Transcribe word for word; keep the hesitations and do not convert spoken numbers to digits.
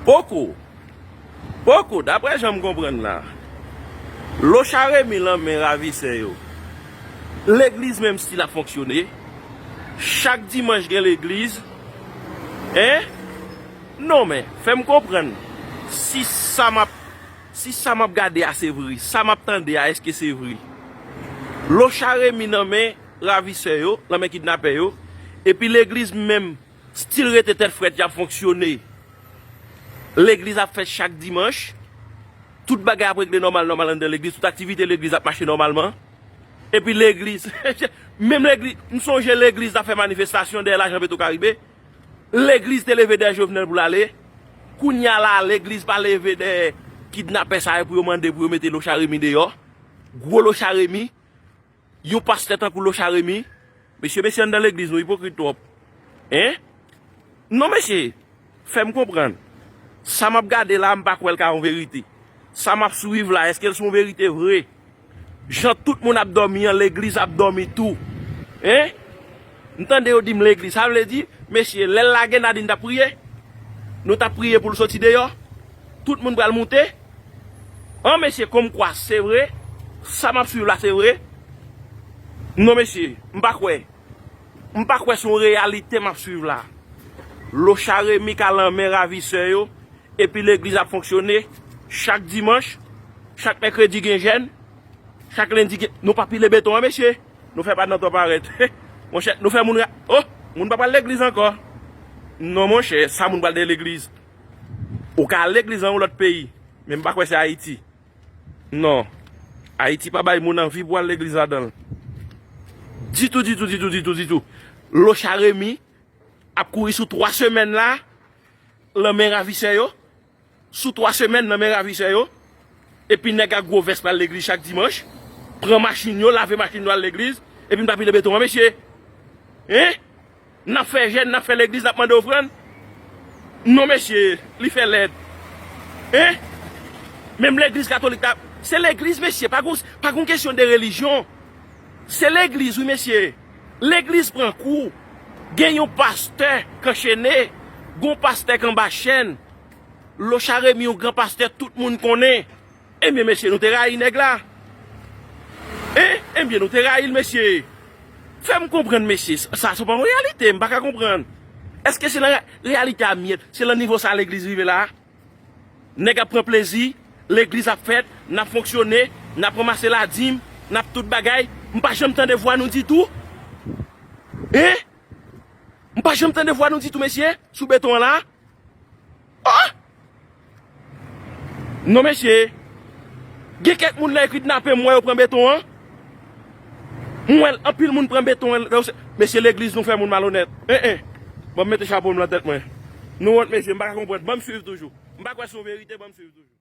Poko. Poko, daprè jan m konprann la, Locha Remy lan men ravisè yo. Legliz menm still ap fonksyone. Chak dimanch gen legliz. Hein? Non, men, fè m konprann. Si sa m ap, si sa m ap gade a se vre, sa m ap tande a, èske se vre? Locha Remy nan men ravisè yo, nan men kidnapè yo. Epi legliz menm still rete tèt frèt, y ap fonksyone. Legliz ap fèt chak dimanch. Tout bagay ap regle nòmal, nòmal anndan legliz. Tout aktivite legliz ap mache nòmalman. Epi legliz, menm legliz, m sonje legliz t ap fè manifestasyon dèyè lajan Petro Caribe. Legliz te leve dèyè Jovenel pou l ale. Kounye a la, legliz pa leve dèyè kidnapè sa yo pou yo mande pou yo mete Locha Remy deyò. Gwo Locha Remy. Yon pastè tankou Locha Remy. Mesye, mesye anndan legliz, nou ipokrit twòp. Hein? Non, mesye, fè m konprann. Sa m ap gade la, m pa kwè l ka yon verite. Sa m ap swiv la, èske l se yon verite vre? Jan tout moun ap dòmi an, legliz ap dòmi tou. Hein? M tande yo di m legliz. Sa vle di, mesye, lè l lage Nadine t ap priye? Nou t ap priye pou l soti deyò? Tout moun pral moute? An, mesye, kòmkwa se vre, sa m ap swiv la se vre. Non, mesye, m pa kwè. M pa kwè se yon reyalite m ap swiv la. Locha Remy ka lan men ravisè yo, epi legliz ap fonksyone chak dimanch, chak mèkredi gen jèn, chak lendi gen, nou pa pile beton an, mesye. Nou fè pa nan twò parèt. Monchè, nou fè moun ra-, oh, moun pa pral legliz ankò. Non, monchè, sa moun pral de legliz. Ou ka al legliz nan yon lòt peyi, men m pa kwè se Ayiti. Non. Ayiti pa bay moun anvi pou al legliz ladan l. Ditou, ditou, ditou, ditou, ditou. Locha Remy ap kouri sou twa semèn la, lan men ravisè yo. Sou twa semèn, lan men ravisè yo. Epi nèg ak gwo vès pral legliz chak dimanch. Pran machin yo, lave machin yo, al legliz. Epi n pa pile beton an, mesye. Hein? N ap fè jèn, n ap fè legliz, n ap mande ofrann. Non, mesye, li fè lèd. Hein? Menm legliz katolik la, se legliz, mesye, pa gon, pa gon kesyon de relijyon. Se legliz, wi, mesye. Legliz pran kou. Gen yon pastè k anchene, gon pastè k anba chèn. Locha Remy, yon gran pastè, tout moun konnen. Ebyen, mesye, nou te rayi nèg la. Hein? Ebyen, nou te rayi l, mesye. Fè m konprann, mesye. Sa, se pa yon reyalite, m pa ka konprann. Èske se nan re-, reyalite a myèt, se nan nivo sa legliz rive la? Nèg ap pran plezi, legliz ap fèt, n ap fonksyone, n ap ranmase ladim, n ap tout bagay. M pa janm tande vwa nou ditou. Hein? M pa janm tande vwa nou ditou, mesye, sou beton an la. Oh! Non, mesye. Gen kèk moun la yo kidnape, m wè yo pran beton an. M wè anpil moun pran beton an. Mesye, legliz nou fè moun malonèt. Hein, hein. Ban m mete chapo m lan tèt mwen. Nou wont, mesye, m pa ka konprann. Ban m swiv toujou. M pa kwè se yon verite, ban m swiv toujou.